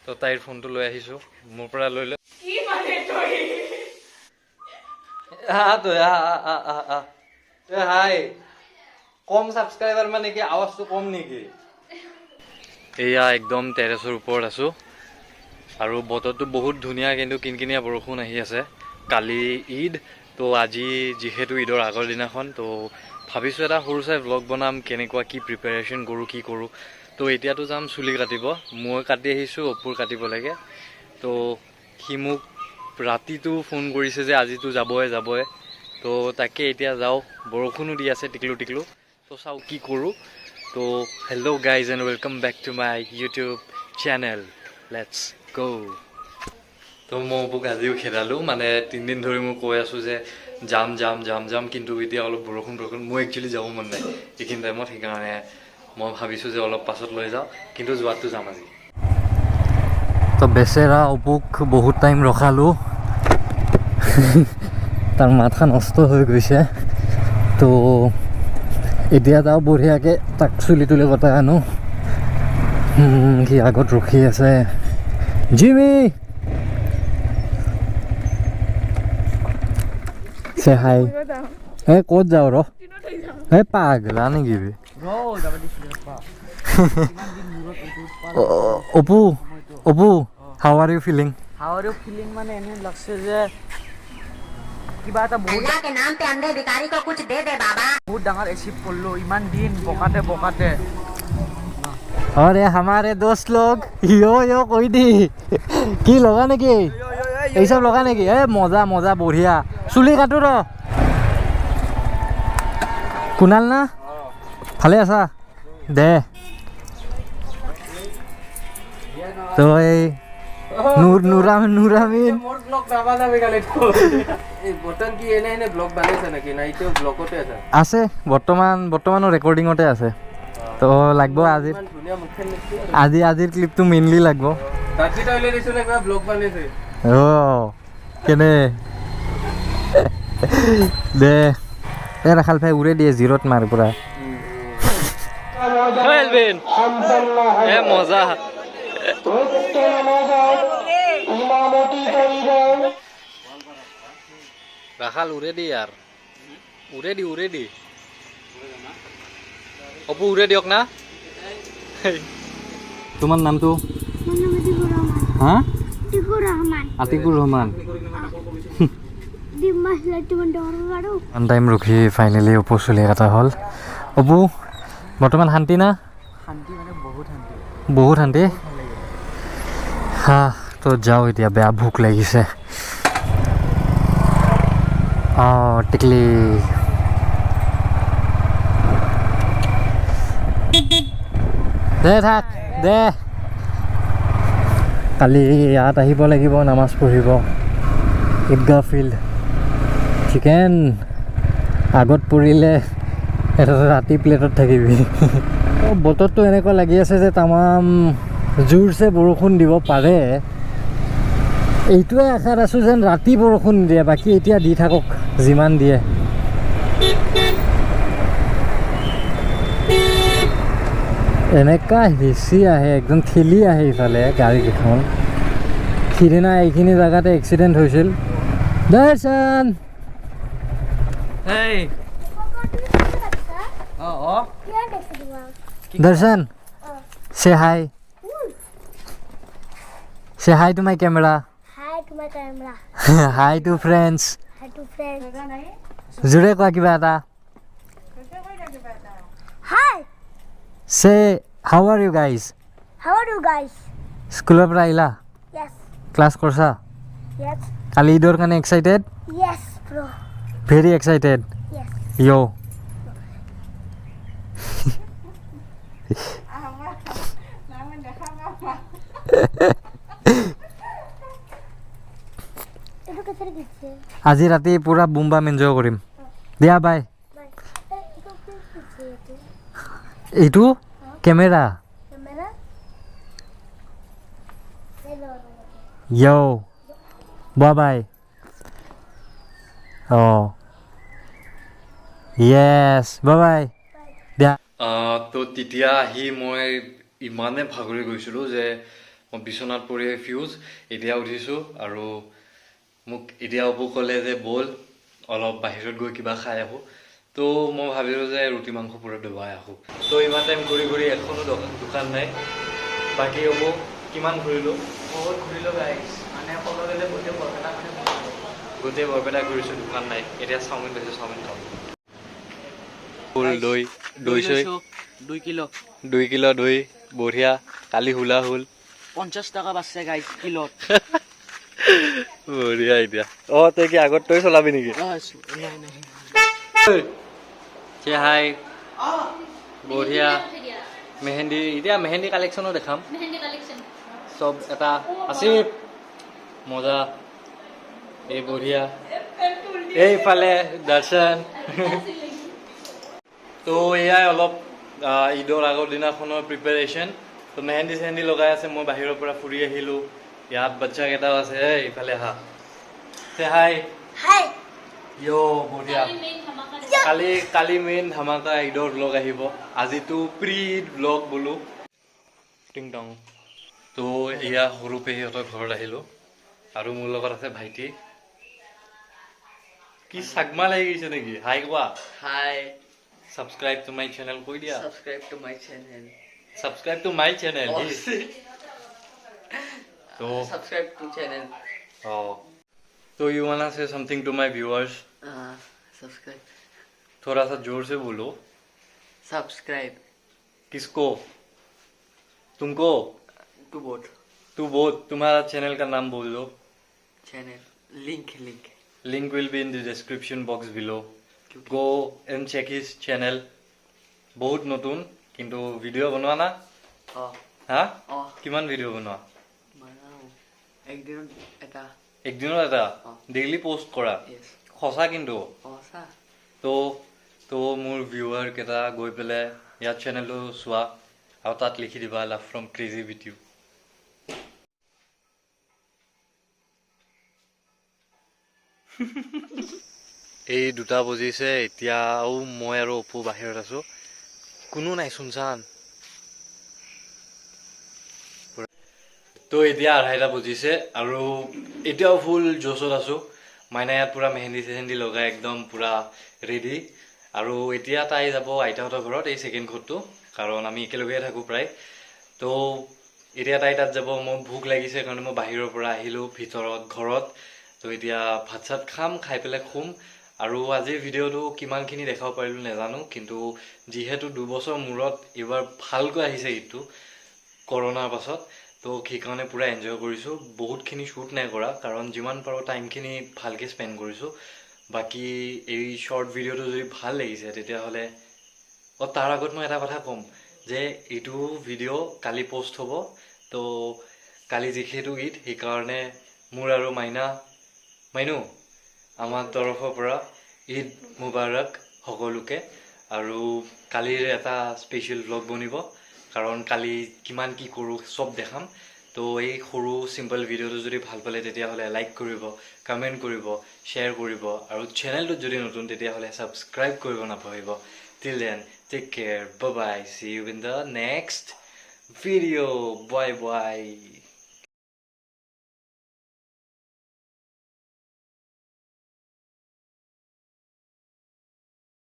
তো তাইৰ ফোনটো লৈ আহিছোঁ, মোৰ পৰা লৈ লৈ। হাই, কম ছাবস্ক্ৰাইবাৰ মানে কি আৱাজটো কম নেকি? এয়া একদম টেৰেছৰ ওপৰত আছোঁ আৰু বতৰটো বহুত ধুনীয়া, কিন্তু কিনকিনীয়া বৰষুণ আহি আছে। কালি ঈদ, তো আজি যিহেতু ঈদৰ আগৰ দিনাখন, তো ভাবিছোঁ এটা সৰু চাই ভ্লগ বনাম, কেনেকুৱা কি প্ৰিপেৰেশ্যন কৰোঁ কি কৰোঁ। তো এতিয়াতো যাম চুলি কাটিব, মই কাটি আহিছোঁ, অপুৰ কাটিব লাগে। তো সি মোক ৰাতিটো ফোন কৰিছে যে আজিতো যাবই যাবই, তো তাকে এতিয়া যাওঁ। বৰষুণো দি আছে টিকলু টিকলু, তো চাওঁ কি কৰোঁ। তো hello' guys and welcome back to my YouTube channel, let's go'. তো মই অপুক আজিও খেদালোঁ, মানে তিনিদিন ধৰি মই কৈ আছোঁ যে যাম যাম যাম যাম, কিন্তু এতিয়া অলপ বৰষুণ বৰষুণ, মোৰ একচুৱেলি যাব মন নাই এইখিনি টাইমত, সেইকাৰণে মই ভাবিছোঁ যে অলপ পাছত লৈ যাওঁ, কিন্তু যোৱাটো যাম আজি। তো বেচেৰা অপুক বহুত টাইম ৰখালোঁ, তাৰ মাথা নষ্ট হৈ গৈছে। তো এতিয়া যাওঁ বঢ়িয়াকৈ তাক চুলি তুলি কটাই আনো। সি আগত ৰখি আছে। জিমি চে হাই। এ ক'ত যাওঁ ৰ, এ পাগলা নেকি বে? Apu, Apu, how are you feeling? How are you feeling মানে এনে লাগছে যে কিবা এটা বহুত अल्लाह के नाम पे अंधे भिखारी को कुछ दे दे बाबा। বহুত ডাঙৰ এচিভ কৰিলো ইমান দিন বকাতে বকাতে। अरे हमारे दोस्त लोग यो यो কৈ দি কি লগা নেকি, এইচব লগা নেকি? এ মজা মজা বঢ়িয়া। চুলি কাটো ৰ। কুণাল না, ভালে আছা? দে তো এই নুৰ নুৰাম নুৰামিন আছে বৰ্তমান, বৰ্তমানো ৰেকৰ্ডিঙতে আছে। তো লাগব আজিৰ, আজি আজিৰ ক্লিপটো মেইনলি লাগব। অঁ কেনে দে এই ৰাখাল ভাই উৰে দিয়ে জিৰত মাৰ পুৰা। এ মজা। ৰাখাল উৰে দি আৰু, উৰে দি উৰে দি অপু উৰে দিয়ক না। তোমাৰ নামটো? হা, আতিকুৰ ৰহমান। ওৱান টাইম ৰখি ফাইনেলি অপু চুলি কটা হ'ল। অপু বৰ্তমান শান্তি না? শান্তি মানে বহুত শান্তি, বহুত শান্তি। হা, তো যাওঁ এতিয়া, বেয়া ভোক লাগিছে। অঁ টিকলি দে থাক দে। কালি ইয়াত আহিব লাগিব নামাজ পঢ়িব, ঈদগাহ ফিল্ড। চিকেন আগত পৰিলে এটা ৰাতি প্লেটত থাকিবি। বতৰটো এনেকুৱা লাগি আছে যে তামাম জোৰছে বৰষুণ দিব পাৰে। এইটোৱে আশাত আছোঁ যেন ৰাতি বৰষুণ নিদিয়ে, বাকী এতিয়া দি থাকক যিমান দিয়ে। এনেকুৱা হেঁচি আহে, একদম ঠেলি আহে ইফালে গাড়ীকেইখন। সিদিনা এইখিনি জেগাতে এক্সিডেণ্ট হৈছিল। দৰ্শন দৰ্শন say hi, say hi to my camera. Hi to my camera. Hi to friends. Hi to friends. জোৰে কোৱা কিবা এটা। Hi. Say how are you guys? How are you guys? স্কুলৰ পৰা আহিলা? Yes. Class কৰিছা? Yes. কালি ঈদৰ কাৰণে excited? Yes, bro. Very excited? Yes. Yo. আজি ৰাতি পুৰা বুম বাম এনজয় কৰিম দিয়া। বাই। এইটো কেমেৰা। ইয়ো বাই বাই। অঁ য়েছ, বাই বাই দিয়া। তো তেতিয়া আহি মই ইমানে ভাগৰি গৈছিলোঁ যে মই বিচনাত পৰি ফিউজ এতিয়া উঠিছোঁ আৰু মোক এতিয়া অপু ক'লে যে ব'ল অলপ বাহিৰত গৈ কিবা খাই আহোঁ। তো মই ভাবিলোঁ যে ৰুটি মাংস পূৰা ডুবাই আহোঁ। তো ইমান টাইম ঘূৰি ঘূৰি এখনো দোকান নাই। বাকী অপু কিমান ঘূৰিলোঁ? বহুত ঘূৰিলোঁ গাইজ, মানে ক'ব গ'লে গোটেই বৰপেটা মানে ঘূৰিলোঁ। গোটেই বৰপেটা ঘূৰিছোঁ, দোকান নাই। এতিয়া চাওমিন পাইছোঁ, চাওমিন খাম। ফুল দৈ, দৈ চৈ। 2 কিলো। 2 কিলো দৈ, বঢ়িয়া। কালি হুলা হ'ল। 50 টকা বাচছে গাইজ কিলোত। বঢ়িয়া। এতিয়া অঁ তই কি আগত তই চলাবি নেকি? নাই নাই। হাই, বঢ়িয়া। মেহেন্দি, এতিয়া মেহেন্দি কালেকশ্যনো দেখাম চব। এটা আছিফ, মজা। এই বঢ়িয়া। এইফালে দৰ্শন। তো এয়াই অলপ ঈদৰ আগৰ দিনাখনৰ প্ৰিপেৰেশ্যন। তো মেহেন্দি চেহেন্দি লগাই আছে, মই বাহিৰৰ পৰা ফুৰি আহিলোঁ। ইয়াত বাচ্চাকেইটাও আছে। এই ইফালে হা, হাই। Hi. য়' বঢ়িয়া। কালি কালি মেইন ধামাকা ঈদৰ ব্লগ আহিব, আজিতো প্ৰি ঈদ ব্লগ বোলো। টিং টং। তো এয়া সৰু পেহীহঁতৰ ঘৰত আহিলোঁ আৰু মোৰ লগত আছে ভাইটি। কি চাকমা লাগি গৈছে নেকি? হাই কোৱা। হাই। Subscribe to my channel কৈ দিয়া। Subscribe to my channel. Subscribe to my channel. তো Subscribe to channel. অঁ, তো you wanna say something to my viewers? Subscribe. थोड़ा सा जोर से बोलो। Subscribe. किसको? तुमको? To both. तू बोल, तुम्हारा चैनल का नाम बोल दो। Channel link, link. Link will be in the description box below. Go and check his channel. বহুত নতুন কিন্তু ভিডিঅ' বনোৱা না? অ। হা? অ। কিমান ভিডিঅ' বনোৱা? বনাও, একদিনত এটা। একদিনত এটা? অ। ডেইলি পষ্ট কৰা? য়েছ। সঁচা কিন্তু? সঁচা। তো মোৰ ভিউৱাৰ কেইটা গৈ পেলাই ইয়াত চেনেলটো চোৱা আৰু তাত লিখি দিবা লাভ ফ্ৰম ক্ৰেজি ভিডিঅ'। এই 2টা বজিছে এতিয়াও, মই আৰু অপু বাহিৰত আছো, কোনো নাই, চুনচান। তো এতিয়া 2:30 বজিছে আৰু এতিয়াও ফুল জোচত আছো। মাইনা ইয়াত পূৰা মেহেন্দি চেহেন্দি লগাই একদম পূৰা ৰেডি আৰু এতিয়া তাই যাব আইতাহঁতৰ ঘৰত, এই ছেকেণ্ড ঘৰটো, কাৰণ আমি একেলগে থাকোঁ প্ৰায়। তো এতিয়া তাই তাত যাব। মোৰ ভোক লাগিছে কাৰণে মই বাহিৰৰ পৰা আহিলোঁ ভিতৰত ঘৰত। তো এতিয়া ভাত চাত খাম, খাই পেলাই শুম। আৰু আজিৰ ভিডিঅ'টো কিমানখিনি দেখাব পাৰিলোঁ নাজানো, কিন্তু যিহেতু 2 বছৰ মূৰত এইবাৰ ভালকৈ আহিছে ঈদটো কৰোণাৰ পাছত, তো সেইকাৰণে পূৰা এনজয় কৰিছোঁ। বহুতখিনি শ্বুট নাই কৰা, কাৰণ যিমান পাৰোঁ টাইমখিনি ভালকৈ স্পেণ্ড কৰিছোঁ। বাকী এই শ্বৰ্ট ভিডিঅ'টো যদি ভাল লাগিছে তেতিয়াহ'লে, অঁ, তাৰ আগত মই এটা কথা ক'ম যে এইটো ভিডিঅ' কালি পষ্ট হ'ব। তো কালি যিহেতু ঈদ, সেইকাৰণে মোৰ আৰু মাইনা, মাইনু, আমাৰ তৰফৰ পৰা ঈদ মুবাৰক সকলোকে। আৰু কালিৰ এটা স্পেচিয়েল ভ্লগ বনিব, কাৰণ কালি কিমান কি কৰোঁ চব দেখাম। তো এই সৰু চিম্পল ভিডিঅ'টো যদি ভাল পালে তেতিয়াহ'লে লাইক কৰিব, কমেণ্ট কৰিব, শ্বেয়াৰ কৰিব আৰু চেনেলটোত যদি নতুন তেতিয়াহ'লে ছাবস্ক্ৰাইব কৰিব নাপাহৰিব। Till then, take care, bye, see you in the next video, bye bye.